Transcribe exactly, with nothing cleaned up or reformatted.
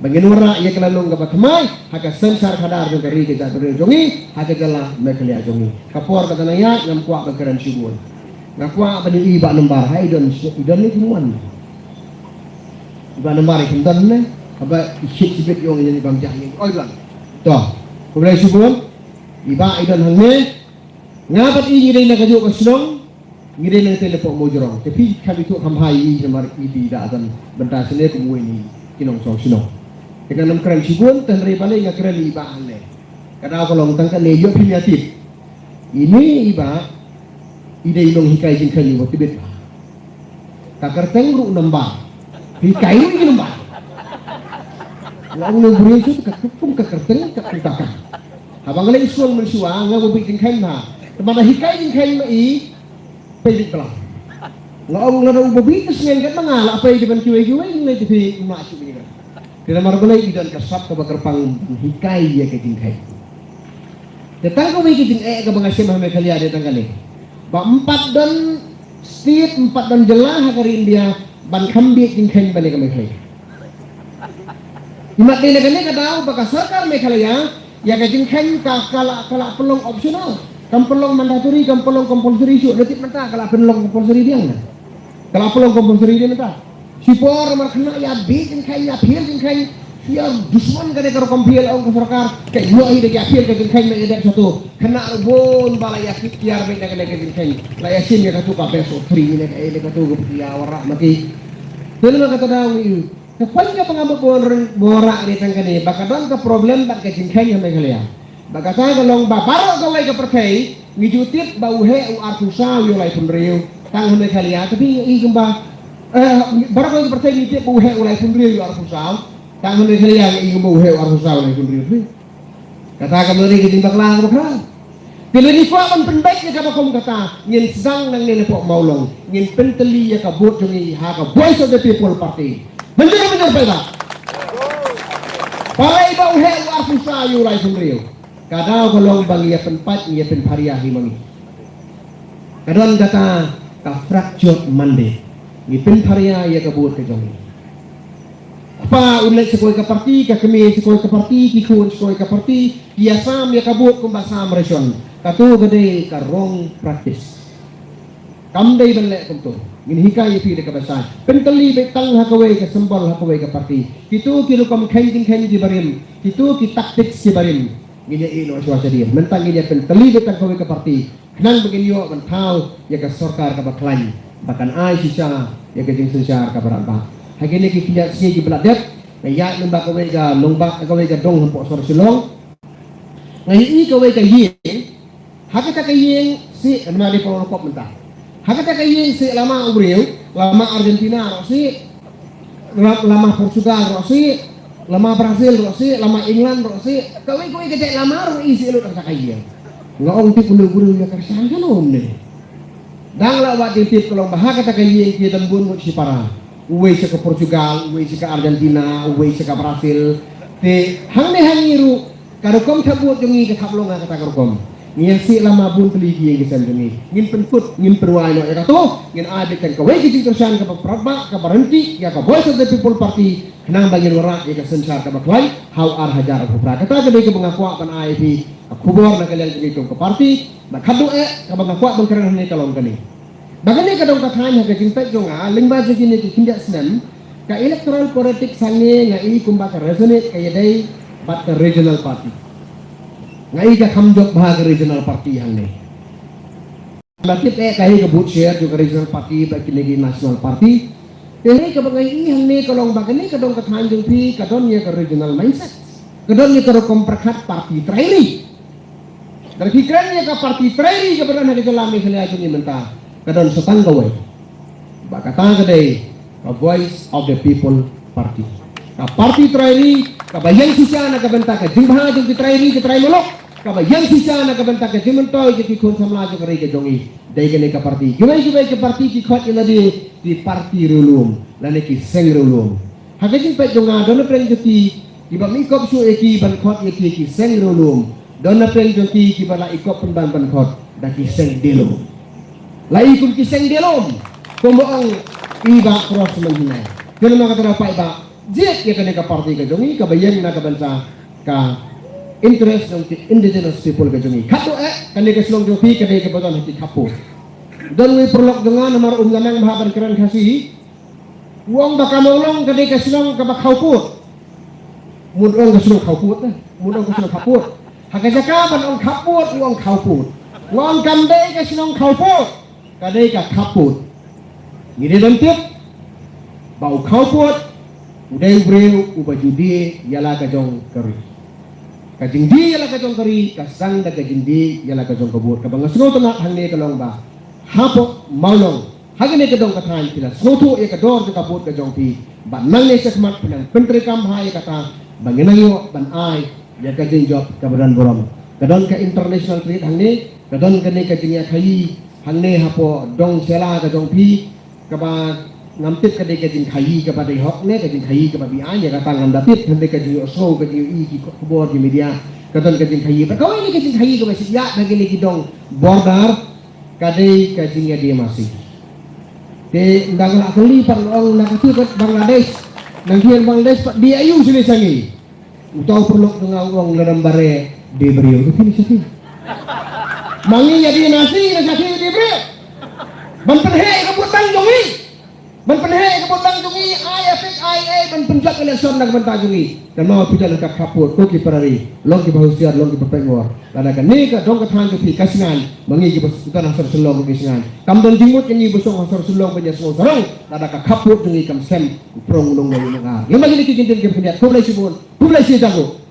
Ba ngin wanrah ïa ka lainong kaba thymmai ha ka synshar khadar jong ka ri ka jaitbynriew jong ngi, ha ka jylla Meghalaya jong ngi. Ka por ka dang ïaid, ngam kwah ban kren shibun. Nga kwah ban ïohi i Bah Nambar, ha i don, i don ne i wan. I Bah Nambar i kham don ne, haba i shit shibit ïong i bam jah ïong. Oi don. To, khublei shibun. I Bah i don hangne. Nga bad i ngi dei na kajuh ka shnong. Ngi dei nangtei napoh Mawjrong. Te phi kham ithuh kham bha ïa i namar i dei da don bynta shane kum uwei na ki nongshong shnong. Te ngan ym kren shibun, te hynrei balei nga kren ïa i Bah hangne. Ka daw ka long tang kane, ïoh phi ïa tip. Ine i Bah i dei nonghikai jingkheiñ uba tbit bha. Ka kyrteng ruh Nambar. Hikai ruh ïa ki nambar. Nga ong ne briew tu ka kum ka kyrteng ka kum ka ka. Haba nga leit skul mynshuwa nga ba bit jingkheiñ bha. Te ma da hikai jingkheiñ ma i. Peit bit bala. Nga ong lada uba bit ka sngen kat ma nga la peit ban kiwei kiwei ngi leit phi ma shu bit ka. Te namar balei i don ka sap kaba kyrpang hikai ïa ka jingkheiñ. Te tang kawei ka jingeh kaba nga shem ha Meghalaya dei tang kane. Ba ym pat don state, ym pat don jylla ha ka ri India ban kham bieit jingkheiñ ba ne ka Meghalaya. Imat dei na kane ka daw ba ka sorkar Meghalaya ïa ka jingkheiñ ka, ka la, ka la pynlong optional. Kam pynlong mandatory, kam pynlong compulsory shuh, na tip mynta ka la pynlong compulsory biang na. Ka la pynlong compulsory dei mynta. Shipor mar khynnah ïa bieit jingkheiñ, ïa phier jingkheiñ, ïa dusmon ka dei ka rukom phier, ong ka sorkar, ka ïoh hi da ka phier ka jingkheiñ, ma ïa dep shatu. Khynnah ruh bun ba la ïa kit kiar beit na ka dei ka jingkheiñ. La ïa shim ïa katu ka best of three ne ka ei ne katu ka ïa wanrah ma ki. Te lem kata daw ngi. Ka pyn ka pyngamut bun reng bora dei tang kane ba ka don ka problem bad ka jingkheiñ ha Meghalaya. Ba kata ka long ba baroh kawei ka pyrthei ngi ju tip ba u heh u arphew saw ïa u laiphew hynriew tang ha Meghalaya, tapi i kumba, eh, baroh kawei ka pyrthei ngi tip ba u heh u laiphew hynriew ïa u arphew saw tang ha Meghalaya, ngi i kumba u heh u arphew saw ïa u laiphew hynriew. Kata ka mari ka jingbakla ka bakla. Te lei ngi kwah ban pynbeit ïa kaba kum kata, ngin sdang nangne napoh Mawlong, ngin pyntylli ïa ka vote jong ngi ha ka Voice of the People Party. Mynjur mynjur paidbah. Balei ba u heh u arphew saw ïa u laiphew hynriew. Ka daw ka long ba ngi ïa pynpait, ngi ïa pynpharia hi ma ngi. Ka don kata ka fractured mandate. Ngi pynpharia ïa ka vote ka jong ngi. Kpa un leit sha kawei ka party, ka kmie sha kawei ka party, ki khun sha kawei ka party, ki ïa sam ïa ka vote kumba sam ration. Katu ka dei ka wrong practice. Kam dei ban leh kumtu. Ngin hikai ïa phi da kaba shai. Pyntylli beit tang ha kawei ka symbol, ha kawei ka party. Kitu ki rukom kheiñ jingkheiñ kiba rim. Kitu ki tactics kiba rim. Ngin ïa ïeh noh shuwa sha dien. Mynta ngin ïa pyntylli beit tang kawei ka party. Khnang ba ngin ïoh ban thaw ïa ka sorkar kaba khlaiñ ba kan ai shisha ïa ka jingsynshar kaba radbah. Ha kine ki khyndiat sngi kiba la dep, nga ïaid lyngba kawei ka nongbah, kawei ka dong hapoh sor Shillong. Nga ïohi kawei ka ïing. Ha kata ka ïing seh, namar dei pynlong kop mynta. Ha kata ka ïing seh lama u briew, lama Argentina ruh seh, la-, lama Portugal ruh seh, lama Brazil ruh seh, lama England ruh seh, kawei kawei ka jait lama ruh i seh lut ha kata ka ïing. Nga ong te kano u briew ïa ka rsang kano ne. Dang la wat ïa tip ka long ba ha kata ka ïing ki don bun ngut shipara. Uwei sha ka Portugal, uwei sha ka Argentina, uwei sha ka Brazil. Te hangne hangne ruh ka rukom thap vote jong ngi ka thap long ha kata ka rukom. Ngi ïa seh lama bun tylli ki ïing ki sem jong ngi. Ngin pynkut, ngin pynwai noh ïa kato, ngin ai beit tang kawei ka jingkyrshan kaba radbah, kaba ryntih ïa ka Voice of the People Party, khnang ba ngin wanrah ïa ka synshar kaba khlaiñ ha u ar hajar arphew phra. Kata ka dei kaba nga kwah ban ai ïa phi ka khubor na ka liang jong ngi kum ka party. Bad khatduh eh kaba nga kwah ban kren hangne ka long kane. Ba kane ka dong ka thaiñ ha ka jingpeit jong nga lyngba jong kine ki khyndiat snem, ka electoral politics hangne nga i kumba ka resonate, ka ïadei bad ka regional party. Nga i ka kham jop bha ka regional party hangne. Nga tip eh ka hi ka vote share jong ka regional party bad kine ki national party. Te hi kaba nga i hangne ka long ba kane ka dong ka thaiñ jong phi ka don ïa ka regional mindset. Ka don ïa ka rukom pyrkhat party trai ri. Lada phi kren ïa ka party trai ri kaba don ha ka jylla Meghalaya jong ngi mynta, ka don sa tang kawei. Ba kata ka dei ka Voice of the People Party. Ka party trai ri kaba ïeng shisha na ka bynta ka jingbha jong ki trai ri ki trai muluk, kaba ïeng shisha na ka bynta ka jingmyntoi jong ki khun samla jong ka ri ka jong ngi. Dei kane ka party. Kiwei kiwei ki party ki khot ïa lade ki party riewlum lane ki seng riewlum. Ha ka jingpeit jong nga don na pdeng jong ki kiba ym i kop shuh ïa ki ban khot ïa ki ki seng riewlum. Don na pdeng jong ki kiba la i kop pynban ban khot da ki seng dieng lum. La i kum ki seng dieng lum. Kumba ong i Bah Cross mynhynne. Kane ma kata da paidbah. jied ïa kane ka party ka jong ngi kaba ïeng na ka bynta ka interest jong ki indigenous people ka jong ngi. Khatduh eh, kane ka shnong jong phi ka dei kaba don ha ki khappud. Don uwei u paralok jong nga namar um nang bha ban kren Khasi. U ong ba ka Mawlong ka dei ka shnong kaba khawpud. Mut ong ka shnong khawpud, eh. Mut ong ka shnong khawpud. Ha ka jaka ban ong khawpud, u ong khawpud. Nga ong kam dei ka shnong khawpud. Ka dei ka khappud. Ngi dei ban tip ba u khawpud u dei u briew uba ju die ïa la ka jong ka ri. Ka jingdie ïa la ka jong ka ri ka sdang da ka jingdie ïa la ka jong ka vote. Kaba nga sngewtynnat hangne ka long ba hapoh Mawlong, ha kane ka dong ka thaiñ phi la sngewthuh ïa ka dor jong ka vote ka jong phi. Bad nangne shakhmat phi nang pyntreikam bha ïa kata ba ngin nang ïoh ban ai ïa ka jingjop kaba don burom. Ka don ka international trade hangne, ka don kane ka jingïakhaïi hangne hapoh dong sela ka jong phi, kaba ngam tip ka dei ka jingkhaïi kaba dei hok ne ka jingkhaïi kaba beaiñ, ïa kata ngam da tip, hynrei ka jingïohsngew, ka jingïohi ki khubor ki media, ka don ka jingkhaïi. Bad kawei ne ka jingkhaïi kaba shah ïa kane ki dong border, ka dei ka jingïadie masi. Te ynda nga la kylli pat, nga ong na kata ka Bangladesh, nang kian Bangladesh pat die aïu sini sa ngi. Uta u paralok jong nga u ong lada ym bare die briew. Te phi na shathie, ma ngi ïadie masi na shathie die briew. Ban pynheh ka vote bank jong ngi. Ban pynheh ka vote bank jong ngi, ai ïa phi, ai ei ban pynjop election na ka bynta jong ngi. Kynmaw phi, jan ha ka khappud, ko ki para ri, long kiba husiar, long kiba pynngor. Lada kane ka dong ka thaiñ jong phi ka shngaiñ, ma ngi kiba don ha sor Shillong ruh ki shngaiñ. Kam don jingmut ïa ngi ba shong ha sor Shillong ban ïasngew sarong lada ka khappud jong ngi kam sem u prong u nongwei u nongar. Lem bad kine ki kyntien kiba khyndiat, khublei shibun, khublei shihajar nguh.